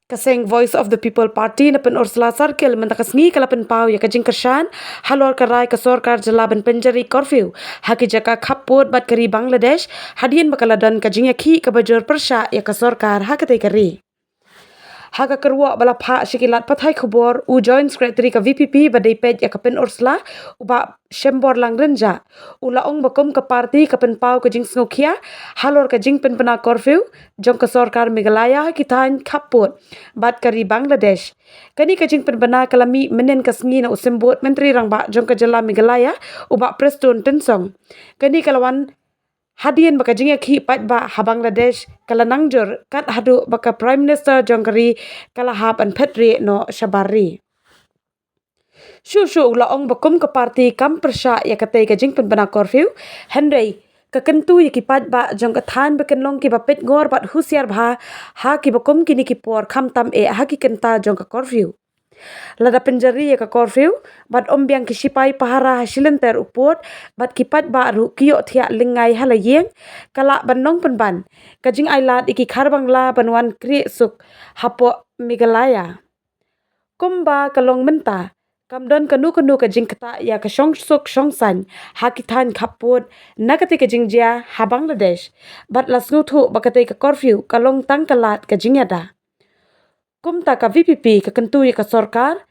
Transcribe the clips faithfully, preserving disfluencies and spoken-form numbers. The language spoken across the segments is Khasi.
Ka seng Voice of the People Party na Pynursla Circle mynta ka sngi ka la pynpaw ïa ka jingkyrshan halor ka rai ka sorkar jylla ban pynjari curfew ha ki jaka khappud bad ka ri Bangladesh, hadien ba ka la don ka jingïakhih kaba jur pyrshah ïa ka sorkar ha katei ka ri. Ha ka kyrwoh ba la phah sha ki lad pathai khubor, u Joint Secretary ka V P P ba dei peit ïa ka Pynursla, u Bah Shemborlang Rynjah, u la ong ba kum ka party ka pynpaw ka jingsngewkhia halor ka jingpynbna curfew jong ka sorkar Meghalaya ha ki thaiñ khappud bad ka ri Bangladesh. Kane ka jingpynbna ka la mih mynhynnin ka sngi na u Symbud Myntri Rangbah jong ka jylla Meghalaya, u Bah Prestone Tynsong. Kane ka la wan hadien ba ka jingïakhih paidbah ha Bangladesh ka la nang jur, kat haduh ba ka Prime Minister jong ka ri ka la hap ban phet rieh noh shabar ri. Shuh shuh u la ong ba kum ka party kam pyrshah ïa katei ka jingpynbna curfew, hynrei ka kyntu ïa ki paidbah jong ka thaiñ ba kin long kiba peitngor bad husiar bha ha kiba kum kine ki por, khamtam eh ha ki kynta jong ka curfew. Lada pynjari ïa ka curfew bad ym biang ki shipai pahara ha shilynter u pud bad ki paidbah ruh ki ïohthiah lyngngai ha la ïing, ka lah ban long pynban ka jingailad ïa ki Kharbangla ban wan krieh suk hapoh Meghalaya. Kumba ka long mynta, kam don kano kano ka jingktah ïa ka shongsuk shongsaiñ ha ki thaiñ khappud na katei ka jingjia ha Bangladesh, bad la sngewthuh ba katei ka curfew ka long tang ka lad ka jingïada. Kumta ka V P P ka kyntu ïa ka sorkar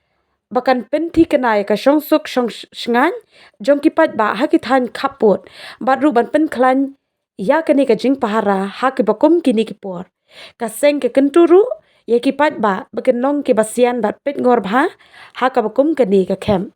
ba kan pynthikna ïa ka shongsuk shongshngaiñ jong ki paidbah ha ki thaiñ khappud, bad ruh ban pynkhlaiñ ïa kane ka jingpahara ha kiba kum kine ki por. Ka seng ka kyntu ruh ïa ki paidbah ba kin long kiba sian bad peitngor bha ha kaba kum kane ka camp.